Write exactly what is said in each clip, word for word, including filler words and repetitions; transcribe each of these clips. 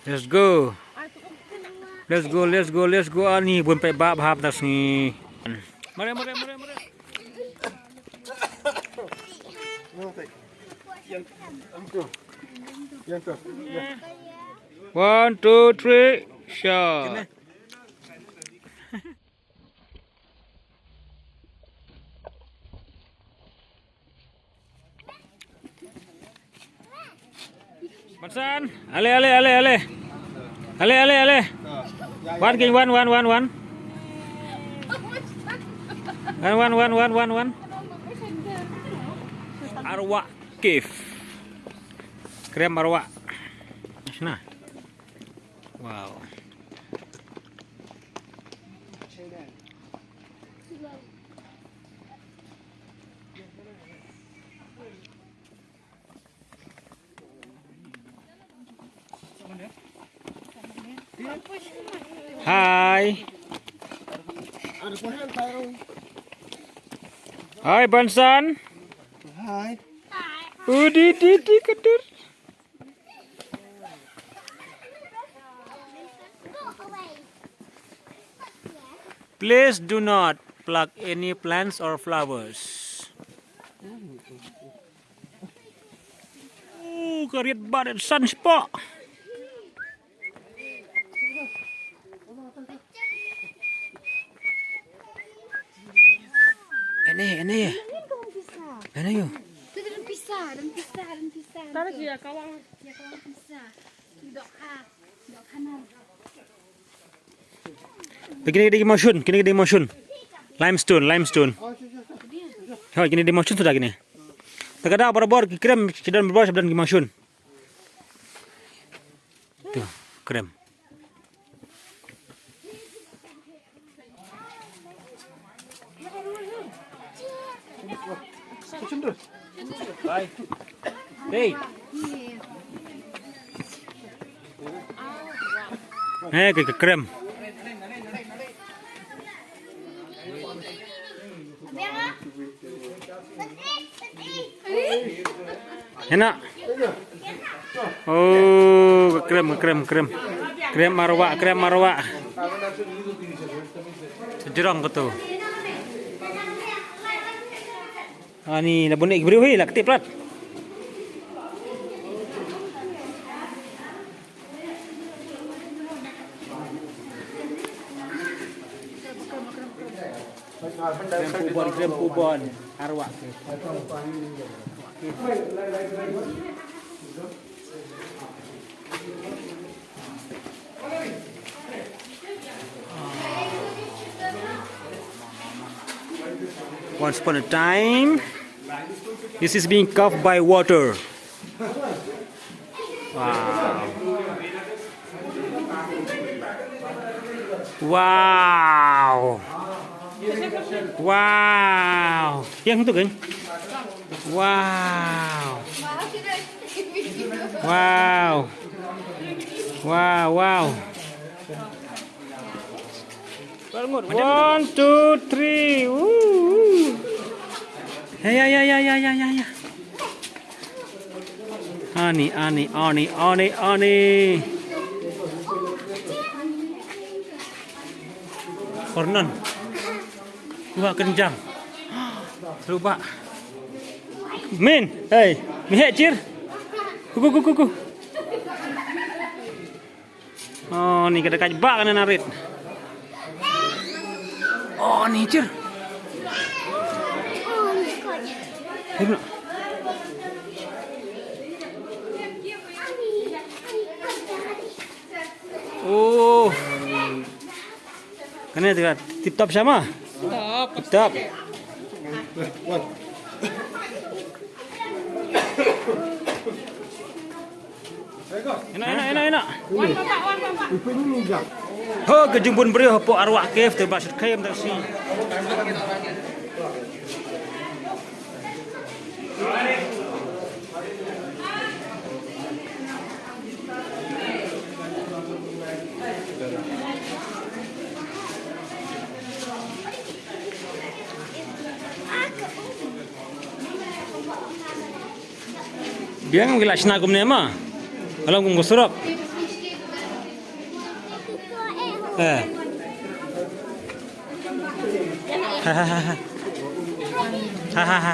Let's go. Let's go, let's go, let's go. Ani bun peit ba bha ta sngi. Mare, mare, mare, mare. One, two, three, shot. Bansan, ale, ale, ale, ale. Ale, ale, ale. Wan, king, wan, wan, wan, wan. Wan, wan, wan, wan, wan, wan. Arwah Cave. Krem Arwah. Nah. Wow. Hi. Hi, Bansan. Hi. Udi, di, di, ketur. Please do not pluck any plants or flowers. Uh, ka riat ba riat san spot. Ene, ene. Ene yo. Tu dalam pisah, dalam pisah, dalam pisah. Tara ji ya kawang. Ya kawang pisah. Dok ha, dok ha nar. Kine ki dei ki mawshun, kine ki dei mawshun. Limestone, limestone. Hoi, kine ki dei mawshun suda kine. Te ka da barabor ki krem, ki don barabor, ki don ki mawshun. Tu, krem. Hey. Eh, ka, ka krem. Hena. Oh, ka krem, ka krem, krem. Krem Arwah, krem Arwah. Sejrong ka tu. Ani la bunek briew hi la ktik plat. Krem Pubon, krem Pubon. Arwah. Once upon a time, this is being covered by water. Wow. Wow. Wow. Yang tu kan? Wow. Wow. Wow, wow. One, two, three. Woo, woo. Ya, ya, ya. Ani, ani, ani, ani, ani. Kornan. Wah, kenjang. Seru ba. Min, hey, mihek cir. Kuku, kuku, kuku. Oh, ni ka dei ka jubab kane narit. Oh, ni cir. Hei, bro. Oh. Kane tip top sama. Tip top. Ina, ina, ina, ina. Ho, ka jingbun briew hapoh Arwah Cave te ba shit khem tak si. Biang ki la shna kumne ma. Alam kum ko surok. Eh. Ha ha ha ha. Ha ha ha.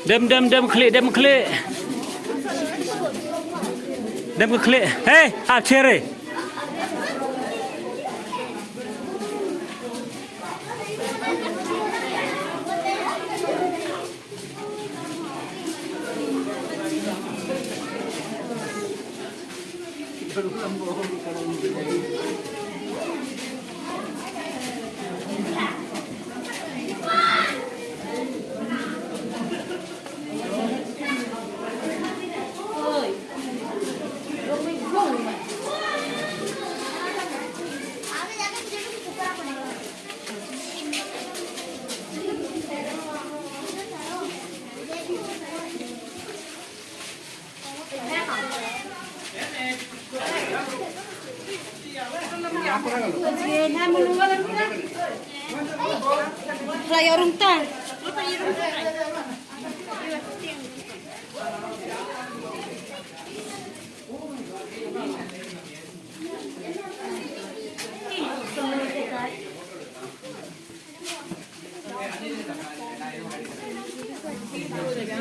Dem, dem, dem khlieh, dem khlieh. Dem khlieh. Hei, ap chere.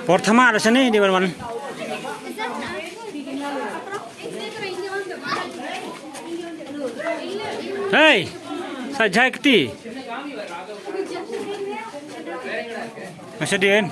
Por thama da sini di wan wan. Hei, sa jai kti. Masa din.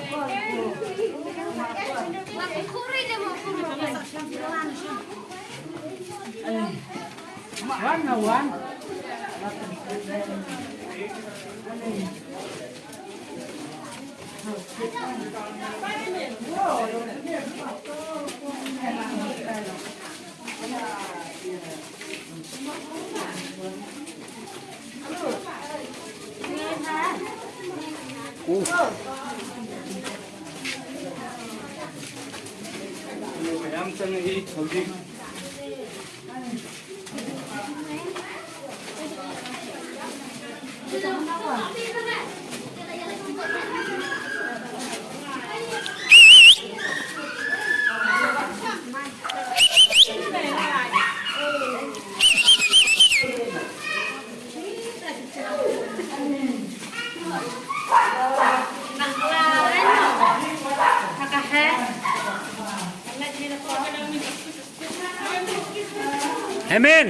Amen.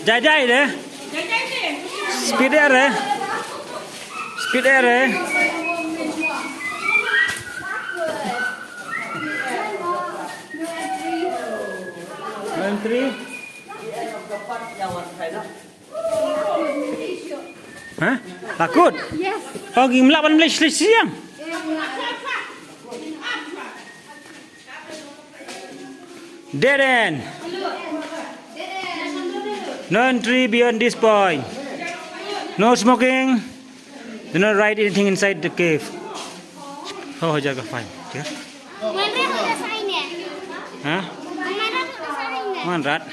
Jai jai de. Speed air de. Speed air de. Entry. Ha? Takut? Yes. Oh, gimlak ban mlei sli siang. Dead end. No entry beyond this point. No smoking. Do not write anything inside the cave. Oh, jaga fine. Jaga. Mana tu sign ya? Ha? Mana tu sign ya? Mana rat?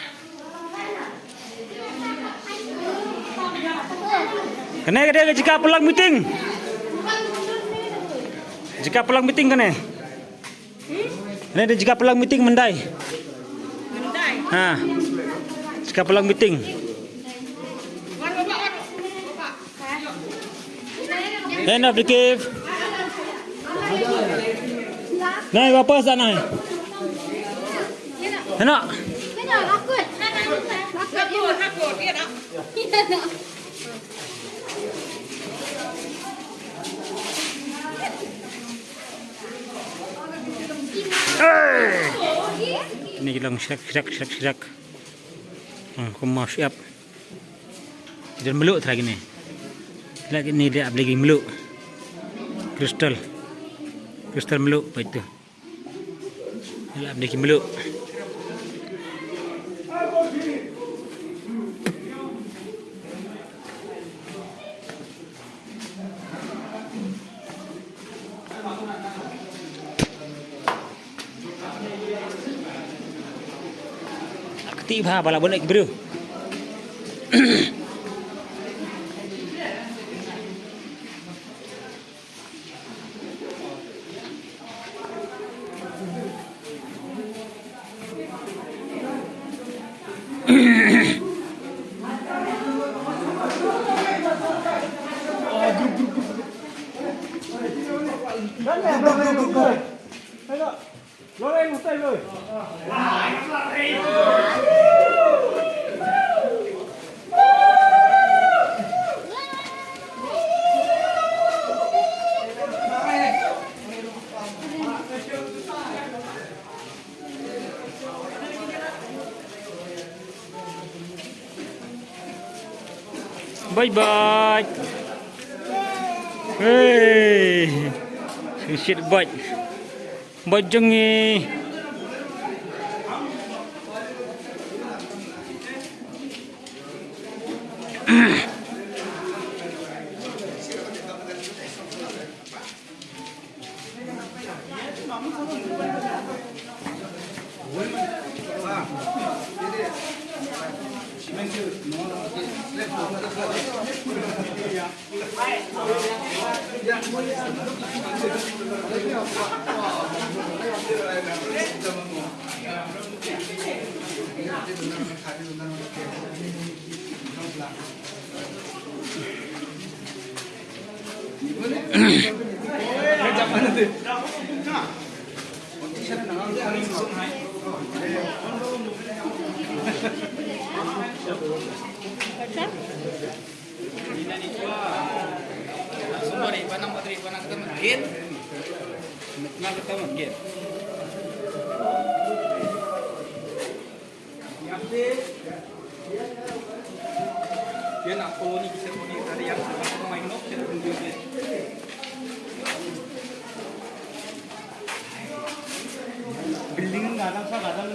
Kane ka dei ka jaka pynlong meeting. Jaka pynlong meeting kane. Kane dei jaka pynlong meeting, Myndai. Ha. Jaka pynlong meeting. End of the cave. Nai, wapas dah, nai. Enak. Ini kita sirak, sirak, sirak, sirak. Hmm, aku mau siap. Jan mluh trai kine. Lagi ni dia beli mluh. Crystal. Crystal mluh, baik tu. Yalah, benda ki mluh. Kti bha, ba la boon ki briew. Bye bye. Hey. Shit bye. Bye jong ngi. Building gadang sa gadang.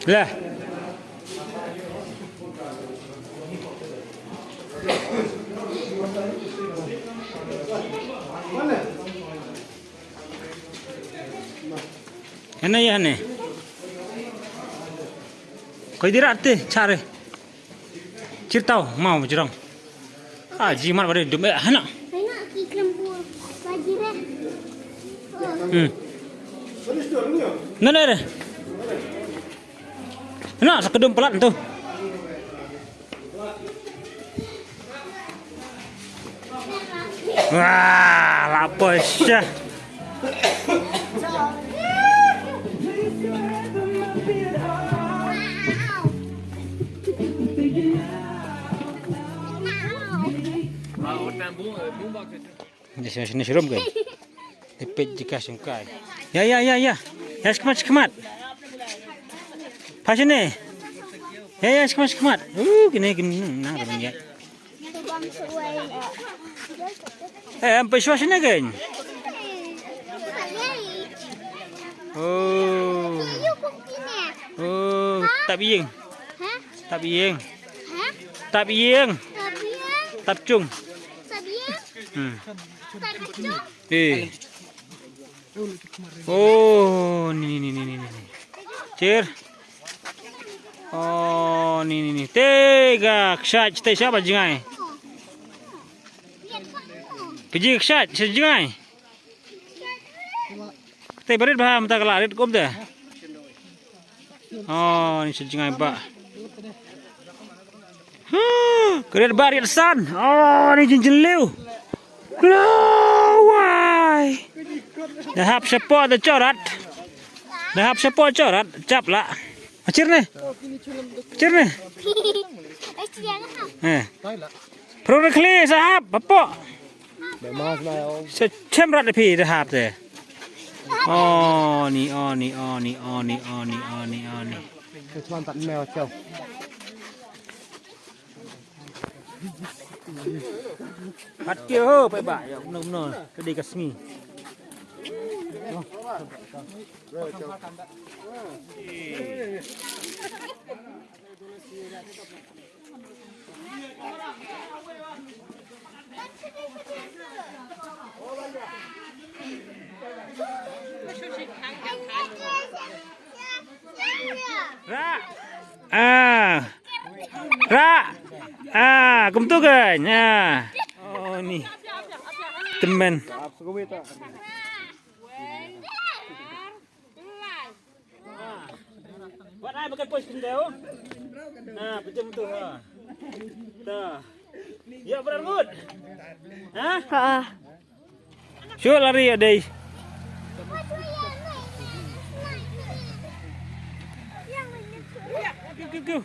Lah. Hane ya hane. Koi dira te chare. Chirtau mau jirong. Ah, jimat bade dum eh hana. Hana ki klempur. Bajire. Hmm. Nana re. Hana sa kedum pelat tu. Wah, lapar syah. Ni sini sini serum ke? Ipit jika sungkai. Ya ya ya ya. Ya, sekemat sekemat. Pas ini. Ya ya, sekemat sekemat. Uh, kini kini nang kini ya. Eh, ampai suas ini kan? Oh. Oh, tap ing. Tap ing. Tap ing. Tap chung. Hmm. Eh. Oh, ni ni ni ni ni ni. Cher. Oh, ni ni ni. Tega ksach te siapa jingai? Piji kshat, sejngai. Te barit bah, mata kala rit kum te. Oh, ni sejngai ba. Huh, kret ba rit san. Oh, ni jinjin liu. Lo wai. Dah hap shapo da chorat. Dah hap shapo chorat. Chap la. Achir ne. Achir ne. Eh. Pro rekli sahab, bapo. Sa chem rat phi dah hap te. Oh, ni, oh, ni, oh, ni, oh, ni, oh, ni, oh, ni, oh, ni. Hat kio ho, pai ba, ya, kumno, kumno, ka dei ka sngi. Ra. Ah. Ra. Ah, kumtu kan. Ah. Oh, ni. Temen. Wat ai makan pos kendau. Ha, pejam tu ha. Ta. Ya, benar mut. Ha? Ha. Shu lari ya dei. Kiu, kiu, kiu.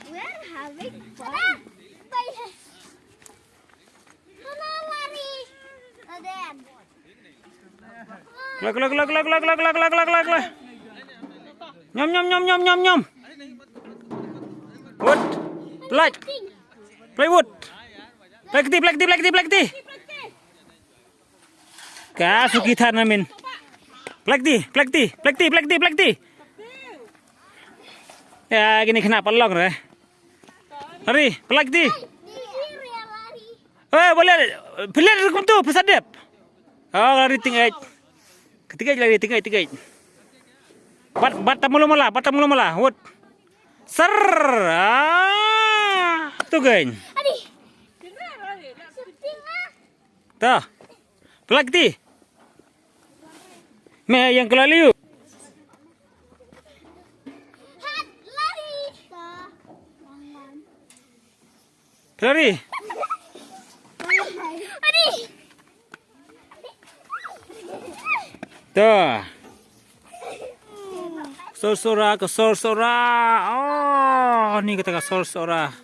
We're having fun. Kla, kla, kla. Nyom, nyom, nyom, nyom, nyom, nyom. Wood. Play. Play wood. Play kti, play kti, play kti, play kti. Ka suki than namin. Play kti, play kti, play kti, play kti, play kti. Ya, kini kena pelong re. Lari, play kti. Eh, boleh. Pelit kumtu, pesadep. Oh, lari tingait. Ketingait lari, tingait, tingait. Bat, bat tamulu mala, bat tamulu mala. Wut. Ser. Ah, tu geng. Ta. Play kti. Me yang kelaliu. Lari. Ta. Sorsora, ka sorsora. Oh, ni kata ka sorsora.